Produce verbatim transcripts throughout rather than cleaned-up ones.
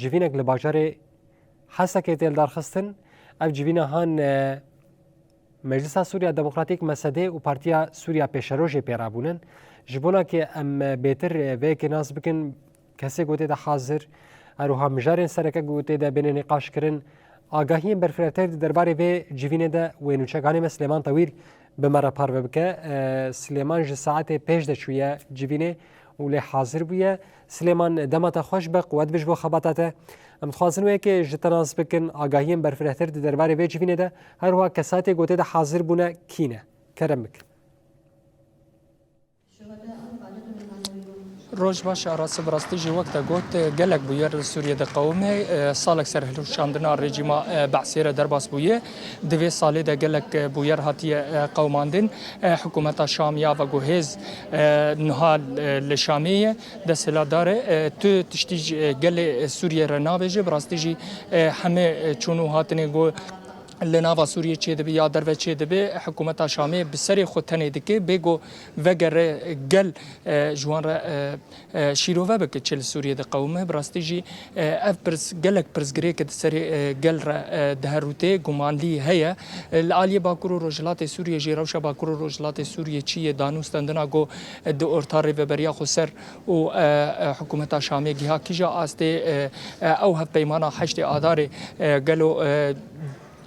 Civînek li bajarê Hesekê tê lidarxistin. Ev civîna han, e, Meclisa Sûriya Demokratîk, M S D, û Partiya Sûriya Pêşerojê pê re bûnin. Ji bona ku em, e, bêtir, e, vê yekê nas bikin, kesê ku tê de hazir, her wiha mijarên sereke ku tê de bêne nîqaşkirin, agahiyên berfirehtir di derbarê vê civînê de wê nûçeganê me Silêman Tewîr bi me re parve bike. E, Silêman ji saetê pênc de çûye civînê û lê hazir bûye. Silêman, dema te xweş be, quwet be ji bo xebata te. Em dixwazin wê yekê ji te nas bikin, agahiyên berfirehtir di derbarê vê civînê de, her wiha kesatê ku tê de hazir bûne kî ne? Kerem bike. Roj baş, Aras, bi rastî jî wek te got, gelek bûyer li Sûriyê diqewime. Salek ser hilweşandina rejîma Be'sê re derbas bûye. Di vê salê de gelek bûyer hatiye qewimandin. Hikûmeta Şam ya veguhêz niha li Şamê ye, desthilatdar e. Tu tiştî ji gelê Sûriyê re nabêje. Bi rastî jî hemê çûn û hatinê ku li nava Sûriyê çêdibe ya derve çêdibe, hikûmeta Şamê bi serê xwe tenê dike, bê ku vegere gel, e, ji wan re, e, e, şîrove bike çi li Sûriyê diqewime. Bi rastî jî, e, ev pirs, gelek pirsgirêk di serê, e, gel re, e, diherûtê, gumanlî heye. E, li aliyê Bakur û Rojhilatê Sûriyê jî, rewşa Bakur û Rojhilatê Sûriyê çi ye, danûstendina ku, e, di orta rêveberiya xweser û, e, e, hikûmeta Şamê giha kîja astê, e, e, ew hevpeymana heştê Adarê, e, gelo, e,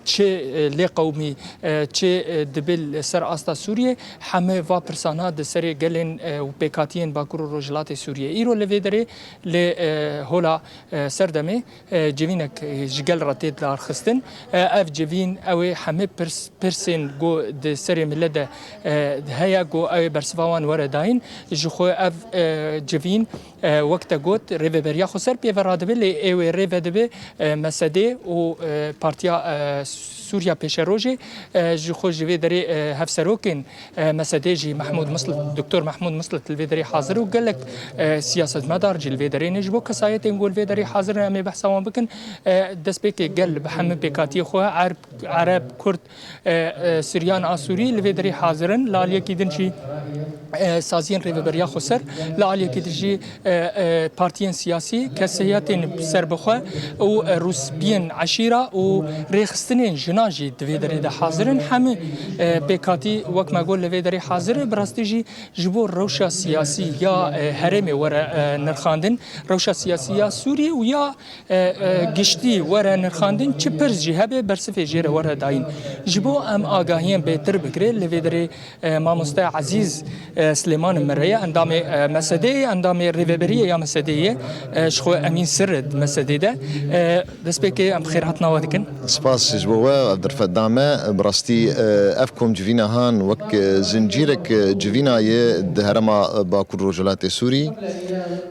çi, e, lê qewimî, e, çi, e, dibe li ser asta Sûriyê, hemê va pirsana di serê gelên, e, û pêkhatiyên Bakur û Rojhilatê Sûriyê. Îro li vê derê li, e, Hola, e, Serdemê, e, civînek, e, ji gel re tê darxistin. E, ev civîn, ew ê hemê pirs, pirsên ku di serê milet de, e, heye ku ew ê bersiva wan were dayîn. Ji xwe ev, e, civîn, e, wek te got, rêveberiya xweser pê ve radibe, lê ê wê rê vedibe, e, M S D û, e, Partiya, e, Sûriya Pêşerojê, e, ji xwe ji vê derê, e, hevserokên, e, M S D jî Mehmûd Mislit, Doktor Mehmûd Mislit li vê derê hazir û gelek, e, siyasetmedar jî li vê derê ne. Ji bo kesayetên ku li vê derê hazir in, em ê behsa wan bikin. E, destpêkê gel bi hemû pêkhatiyê xwe, Erb, Ereb, Kurd, e, e, Siryan a Sûrî li vê derê hazir in. Li aliyekî din jî, e, saziyên rêveberiya xweser, li aliyekî din jî, e, e, partiyên siyasî, kesayetên serbixwe û, e, rûspiyên eşîra û rêxistinên jinan jî di vê derê de hazir in. Hemî, e, pêkhatî wek me got li vê derê hazir e. Bi rastî jî ji bo rewşa siyasî ya, e, herêmê were, e, nirxandin, rewşa siyasî ya Sûrî û ya e, e, giştî were nirxandin, çi pirs jî hebe, bersivê jê re were dayîn. Ji bo em agahiyên bêtir bigire, li vê derê, e, mamoste Ezîz, e, Silêman min re ye, endamê, e, M S D ye, endamê rêveberiyê ya M S D ye, e, ji xwe Emîn Sirr di M S D de. E, destpêkê em bi xêr hatina we dikin. Spas ji bo we, ev derfet da me. Bi rastî, e, ev komcivîna han wek, e, zincîrek, e, civîna ye di herêma, e, Bakur Rojhilatê Sûrî.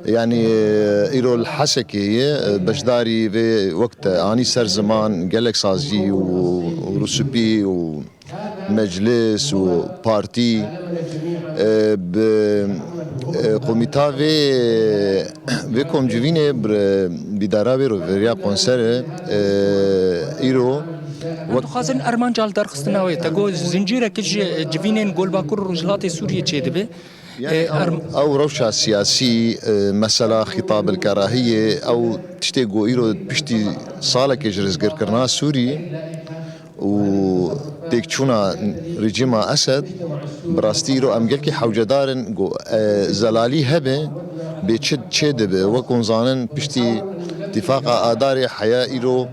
Yanî, e, îro li Hesekê ye, e, beşdarî vê wek te anî ser ziman gelek sazî û, û rûspî û meclis û partî, e, bi, e, komîta vê, vê komcivînê bi bîdara vê rêveberiya konser e, e, îro wek Dixwazin armanca li darxistina wê te got zincîrek ji civînên gol Bakur û Rojhilatê Sûriyê çêdibe. Yani Ê, ew, erm- ew rewşa siyasî, e, mesela xîtab el kerahiyê, ew tiştê ku îro piştî salekê ji rêzgirkirina Sûrî û têkçûna rejîma Esed, bi rastî îro em gelkî hewcedar in ku, e, zelalî hebe, bê çi çê dibe. Wek hûn zanin, piştî îtifaqa Adarê heya îro,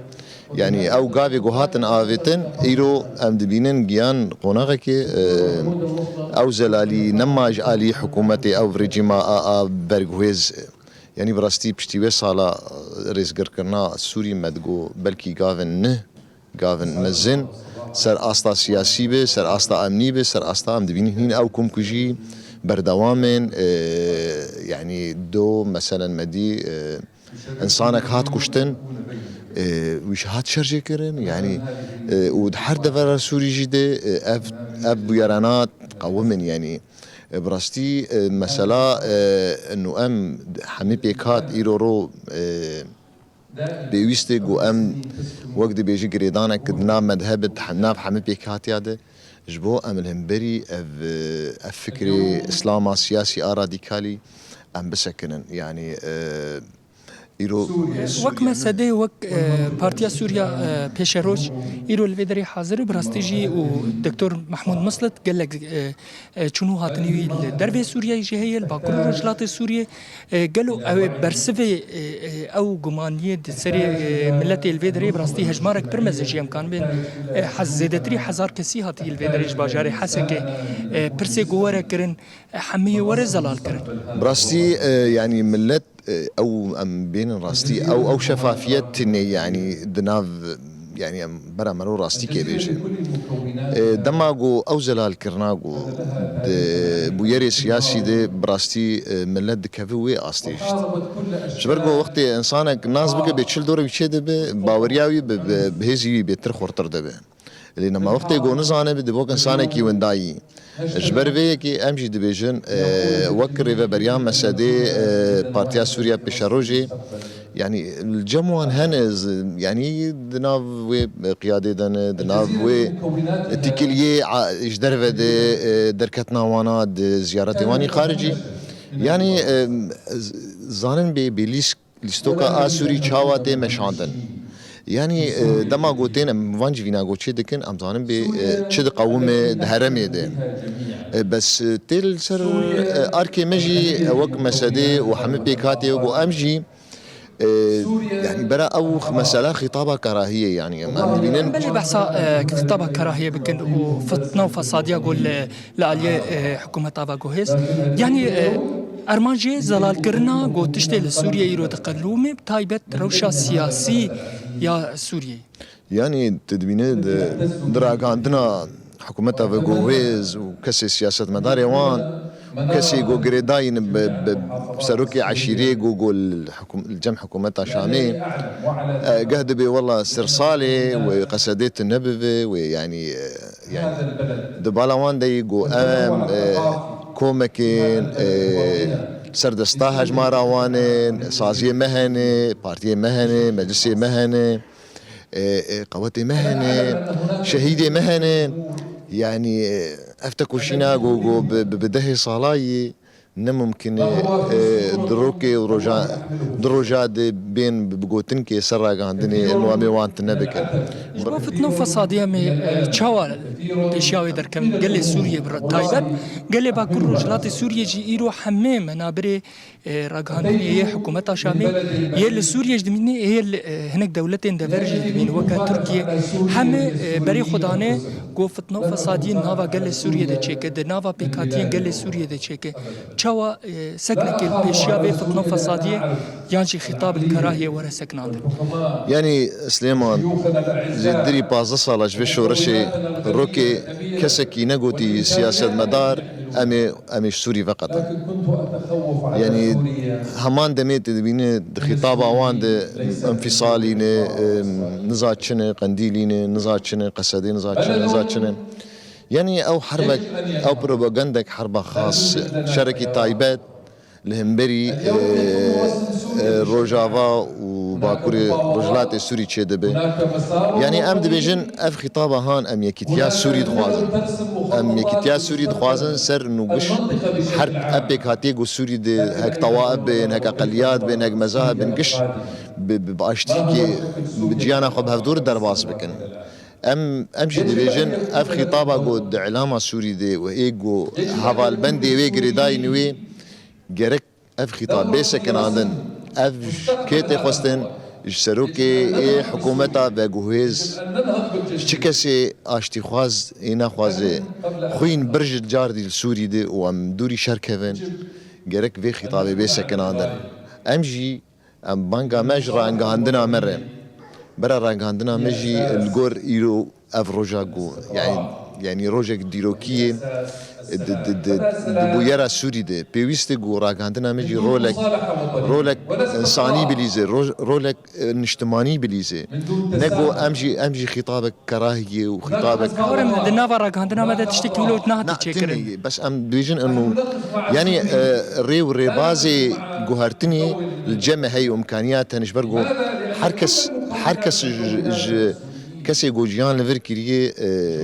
Yanî ew gavê ku hatin avêtin, îro em dibînin giyan qonaxekê, e, ew zelalî nema ji alî hikûmetê ew rejîma a, a berguhêz, yanî bi rastî piştî wê sala, e, rêzgirkirina Sûrî me digo belkî gavin nih, gavin mezin, ser asta siyasî be, ser asta emnî be, ser asta em dibînin hîn ew komkujî berdewam in, e, yanî do meselen me dî, e, Însanek hat kuştin, e, wî jî hat şerjê kirin, yanî, e, û di her devera Sûrî jî de, e, ev, ev bûyerana qewim in, yanî, e, bi rastî, e, mesela, e, û em hemî pêkhat îro ro, e, pêwîst e ku em wek dibêjin girêdanek di nav medheb, di nav hemî pêkhatiya de, ji bo em li hemberî ev, e, ev fikrê Îslama siyasî a radîkalî em bisekinin. Yanî, e, Îro Wek M S D, wek, e, Partiya Sûriya, e, Pêşeroj, îro li vê derê hazir e, bi rastî jî û Doktor Mehmûd Mislit gelek, e, e, çûn û hatinî wî li dervê Sûriyeyê jî heye, li Bakur û Rojhilatê Sûriyê. E, gelo ew ê bersivê, e, e, ew gumaniyê di serê, e, miletê li vê derê bi rastî hejmarek pir mezin jî em kanibên, e, hez-, zêdetirî hezar kesî hatî li vê derê ji bajarê Hesekê, e, pirsê ku were kirin, e, hemiyê were zelal kirin. Bi rastî, e, yanî milet, e, ew em bênin rastî, ew, ew şefafiyet tune, yanî di nav, yanî em bera mero rastîkê bêjin. E, dema ku ew zelalkirina ku di bûyerê siyasî de bi rastî, e, milet dikeve wê astê jî. Ji ber ku wextê insanek nas bike bê çil dora wî çê dibe, baweriya wî bi, bi, bi hêzî wî bêtir xurtir dibe. Lê nema wextê ku nizane bi, dibe wek insanekî windayî. Ji ber vê yekê em jî dibêjin, e, wek rêveberiya M S D, e, Partiya Sûriya Pêşerojê, yanî li cem wan hene, z-, yanî di nav wê qiyadê de ne, di nav wê tîkiliyê a-, ji derve de, e, derketina wana di ziyaretê wan î xaricî. Yanî, e, z-, zanin bê, bê lîsk Lîstoka a Sûrî çawa tê meşandin? Yanî, e, dema ku tên em van civîna ku çê dikin, em zanin bê, e, çi diqewime di heremê de. E, bes, e, tê li ser, e, arkê me jî, e, wek M S D û hemî pêkhatê ku em jî, e, yanî bera ew mesela xîtaba kerahiyê, yanî em, em dibînin. Belê behsa, e, xîtaba kerahiyê bikin û fitne û fesadiya ku li li aliyê, e, hikûmeta ve guhêz. Yanî, e, armanc jê zelalkirina ku tiştê li Sûriyeyê îro diqelûme, bi taybet rewşa siyasî ya Sûriyeyê. Yanî tu dibîne di, di ragihandina hikûmeta ve guhêz û kesê siyasetmedarê wan, kesê ku girêdayî ne bi, bi serokê eşîrê ku, ku li hikûm-, li cem hikûmeta Şamê, e, geh dibê wela sirsalê wê Qesedê tune bibe, wê yanî, e, Yanî, di bala wan de yî ku em, e, komekên, e, serdesta hejmara wan in, saziyê me hene, partiyê me hene, meclisê me hene, e, e, qewetê me hene, şehîdê me hene. Yanî, e, ev tekoşîna ku, ku bi, bi, bi dehê sala yî, Ne mumkin e, e, di rokê û roja, di roja de bên bi, bi gotinkê ser ragihandinê û em ê wan tune bikin. Ji bo fitne û fesadiyê em ê, e, çawa pêşiya wê derkevin? Gelê Sûriyê bi taybet, gelê Bakur Rojhilatê Sûriyê jî îro hemê menabirê, e, ragihandinê yê hikûmeta Şamê, yê li Sûriyê jî dimîne, yê li, e, hinek dewletên dever jî dimîne, weke Tirkiye, hemê, e, berê xwe dane ku fitne û fesadiyê nava gelê Sûriyê de çêke, di nava pêkhatiyên gelê Sûriyê de çêke. Çawa, e, seknekê li pêşiya vê fitne û fesadiyê yan jî xîtab li kerahiyê were seknandin? Yanî Silêman, zêdetirî pazdeh sala ji vê şoreşê rokê kesekî negotî siyasetmedar, em ê, em ê ji Sûrî veqetin. Yanî heman demê tu dibîne di xîtaba wan de enfîsalî ne, em, niza çi ne, qendîlî ne, niza çi ne, qesedê niza çi ne, niza çi ne. Yanî ew herbek, ew propagandek herba xas, şerekî taybet li hemberî, e, e, Rojava û Bakurê Rojhilatê Sûrî çêdibe. Yanî em dibêjin ev xîtaba han em yekîtiya Sûrî dixwazin. Em yekîtiya Sûrî dixwazin ser nûgiş her ev pêkhatiyê ku Sûrî de hek tawaif bên, hek eqeliyat bên, hek mezahib bin giş bi, bi, bi aştîkê bi ciyana xwe bi hevdûr derbas bikin. Em, em jî dibêjin, ev xîtaba ku di îlama Sûrî de û ê ku hevalbendê wê girêdayî wê, gerek ev xîtab bê sekinandin. Ev ji kê tê xwestin? Ji serokê ê hikûmeta veguhêz, ji çi kesê aştîxwaz ê naxwazê xwîn bir ji car dî li Sûrî de û em dûrî şer kevin, gerek vê xîtabê bê sekinandin. Em jî Em banga me ji ragihandina me re. Bera ragihandina me jî li gor îro ev roja ku, yanî, yanî rojek dîrokî ye, di, di, di, di bûyera Sûrî de. Pêwîst e ku ragihandina me jî rolek, rolek însanî bilîze, roj-, rolek, e, niştimanî bilîze. Ne ku em jî, em jî xîtabek kerahiyê û xîtabek. Bawer im di nava ragihandina me de tiştekî wilo nehatî çêkirin. Bes em dibêjin eno, yanî, e, rê û rêbazê guhertinê li cem me heye û imkaniyat hene ji ber ku her kes, her kes ji, ji kesê ku jiyan li vir kiriye, e,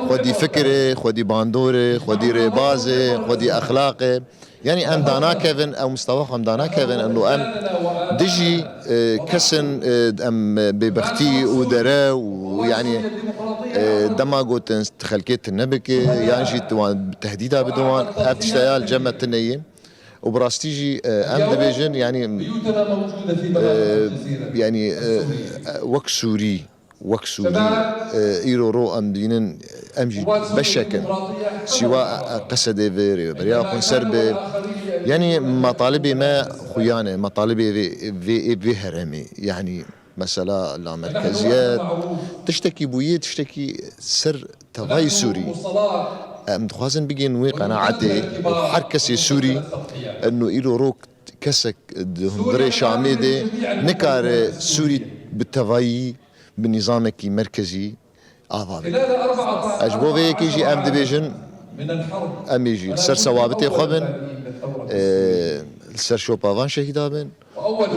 xwedî fikir e, xwedî bandor e, xwedî rêbaz e, xwedî exlaq e. Yanî em danakevin, ew mistewa xwe em danakevin, em lo em Dijî e, kesin e, em bêbextî û dere û yanî e, dema gotin xelkê tune bike yan jî tu wan tehdîda bide wan, ev tişta ya li cem me tune ye. Û bi rastî jî e, em dibêjin yanî e, yanî e, wek Sûrî, wek Sûrî e, îro ro em dînin em jî beşek in. Sîwa e, Qesedê ve, Rêveberiya Xwinser be. Yanî metalibê me xuya ne, metalibê vê, vê, vê herêmê. Yanî mesela lamerkeziyet, tiştekî bûyî, tiştekî ser tevayî Sûrî. Em dixwazin bigên wê qenaetê û her kesê Sûrî, eno îro ro kesek di hundirê Şamê de nikare Sûrî bi tevayî, bi nîzamekî merkezî ava bike. Ez ji bo vê yekê jî em dibêjin, em ê jî li ser sewabitê xwe bin, e, li ser şopa van şehîda bin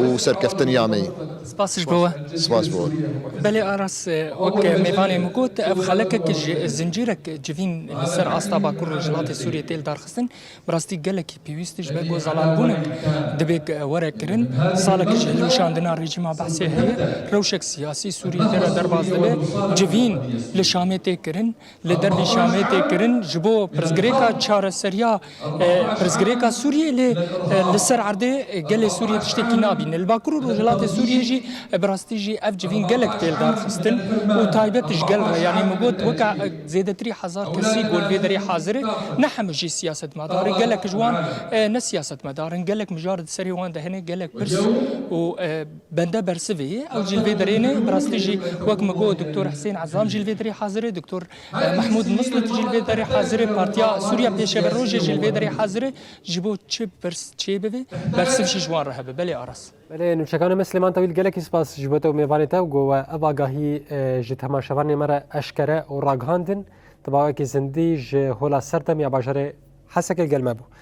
û serkeftin ya me yî. Spas ji bo we. Spas bo we. Belê Aras, e, wek mêvanê min got, ev xelekek ji zincîrek civîn li ser asta Bakur Rojhilatê Sûriyê tê lidarxistin. Bi rastî gelekî pêwîst e, ji ber ku zelalbûnek divê were kirin. Salek ji hilweşandina rejîma Behsê heye. Rewşek siyasî Sûriyê tê re derbas dibe. Civîn li Şamê tê kirin, li dervî Şamê tê kirin. Ji bo pirsgirêka çareseriya, e, pirsgirêka Sûriyê lê, e, li ser erdê, e, gelê Sûriyê tiştekî nabîne. Li Bakur û Rojhilatê Sûriyê jî, e, bi rastî jî ev civîn gelek tê lidarxistin û taybet ji gel re. Yanî min got weka, e, zêdetirî hezar kesî ku li vê derê hazir e, ne hemû jî siyasetmedar in. Gelek ji wan, e, ne siyasetmedar in. Gelek mijar di serê wan de hene, gelek pirs û, e, bende bersivê ye. Ew jî li vê derê ne. Bi rastî jî wek min got, Doktor Husên Ezam jî li vê derê hazir e, Doktor, e, Mehmûd Muslit jî li vê derê hazir e, Partiya Sûriya Pêşeverojê jî li vê derê hazir e. Ji bo çi pirs çêbibe, bersiv jî ji wan re hebe. Belê Aras. Belê, nûçekanê me Silêman Tewîl, gelekî spas ji bo te û mêvanê te û ku we ev agahî, e, ji temaşevanê me re eşkere û ragihandin. Ti bawekî zindî ji hola Serdem ya bajarê Hesekê li gel me bû.